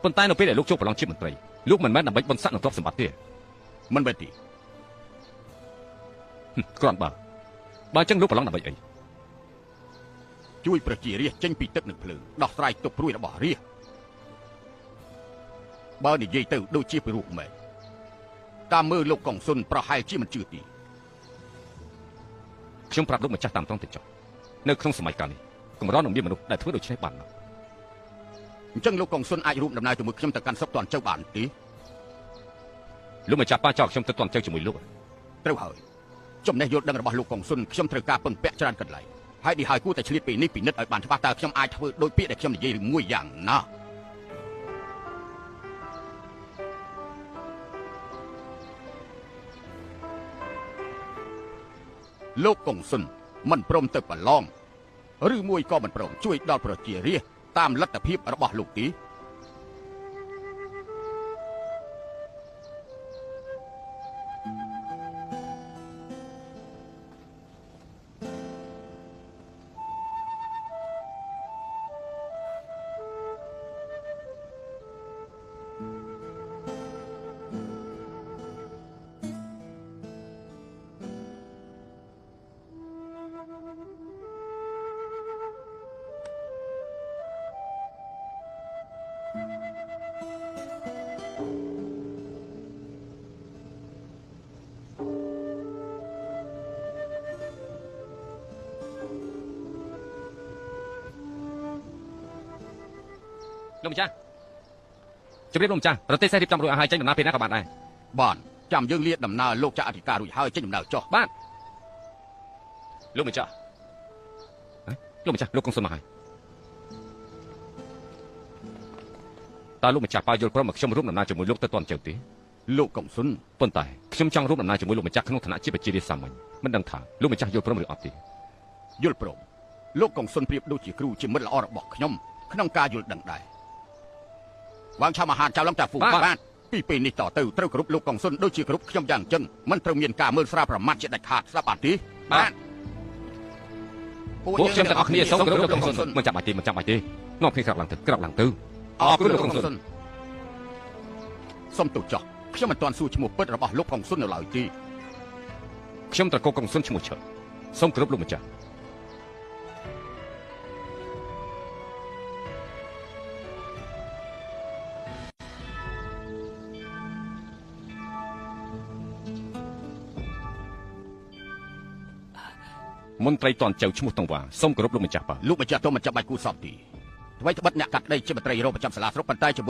ប៉ុន្តែនៅពេលដែលលោកចូលប្រឡងជាមន្ត្រីលោកមិនមែនដើម្បីបុណ្យស័ក្តិនិងទ្រព្យសម្បត្តិទេមិនមែនទេគ្រាន់បើបើអញ្ចឹងលោកប្រឡងដើម្បីអីជួយប្រជារាស្ត្រចេញពីទឹកនិងភ្លើងដោះស្រាយទុក្ខព្រួយរបស់រាស្ត្របើនិយាយទៅដូចជាពិរោះមែនតាមមើលលោកកុងស៊ុនប្រហែលជាមិនជឿទេខ្ញុំប្រាប់លោកម្ចាស់តាមត្រង់ទៅចុះនៅក្នុងសម័យកាលនេះកម្រនឹងមានមនុស្សដែលធ្វើដូច្នេះបានណាស់អញ្ចឹងលោកកុងស៊ុនអាចរួមដំណើរជាមួយខ្ញុំទៅកាន់ស្រុកតាន់ចៅបានទេលោកម្ចាស់ប៉ាចោលខ្ញុំទៅតាន់ចៅជាមួយលោកត្រូវហើយចំណេះយល់ដឹងរបស់លោកកុងស៊ុនខ្ញុំត្រូវការពឹងពាក់ច្រើនកន្លែងហើយនេះហើយគួរតែឆ្លៀតពេលនេះពិនិត្យឲ្យបានច្បាស់តើខ្ញុំអាចធ្វើដូចពាក្យដែលខ្ញុំនិយាយឬមួយយ៉ាងណាលោកកុងស៊ុនមិនព្រមទៅប្រឡងឬមួយក៏មិនព្រមជួយដល់ប្រជារាស្ត្រតាមលទ្ធភាពរបស់លោកទេលោកម្ចាស់ជម្រាបលោកម្ចាស់ប្រទេសសេះរៀបចំរួចអស់ហើយចេញដំណើរពេលណាក៏បានដែរបានចាំយើងលាដំណើរលោកចាក់អធិការរួចហើយចេញដំណើរចុះបាទលោកម្ចាស់លោកម្ចាស់លោកកុងស៊ុនមកហើយតើលោកម្ចាស់ប៉ាយល់ព្រមមកខ្ញុំរួមដំណើរជាមួយលោកទៅតាន់ចៅទេលោកកុងស៊ុនប៉ុន្តែខ្ញុំចង់រួមដំណើរជាមួយលោកម្ចាស់ក្នុងឋានៈជាប្រជារាស្ត្រសាមញ្ញមិនដឹងថាលោកម្ចាស់យល់ព្រមឬអត់ទេយល់ព្រមលោកកុងស៊ុនប្រៀបដូចជាគ្រូជាមិត្តល្អរបស់ខ្ញុំក្នុងការយល់ដឹងដែរវាងឆាមហានចៅឡំតាហ្វូបាទពីពេលនេះតទៅត្រូវគោរពលោកកុងស៊ុនដូចជាគោរពខ្ញុំយ៉ាងអញ្ចឹងមិនត្រូវមានការមើលស្រាលប្រមាថជាដាច់ខាតស្ដាប់អត់ទេបាទពួកខ្ញុំទាំងអស់គ្នាសូមគោរពលោកកុងស៊ុនមិនចាំបាច់ទេមិនចាំបាច់ទេនាំគ្នាក្រោកឡើងទៅក្រោកឡើងទៅអរគុណលោកកុងស៊ុនសូមទោសចោះខ្ញុំមិនទាន់សួរឈ្មោះពិតរបស់លោកកុងស៊ុននៅឡើយទេខ្ញុំត្រកូលកុងស៊ុនឈ្មោះឈឹកសូមគោរពលោកម្ចាស់មន្ត្រីតន់ចៅឈ្មោះតង្វាសូមគោរពលោកម្ចាស់បាទលោកម្ចាស់ទៅមិនចាំបាច់គូសពទេថ្មីត្បិតអ្នកកាត់ដីជាមន្ត្រីរងប្រចាំសាលាស្រុកប៉ុន្តែ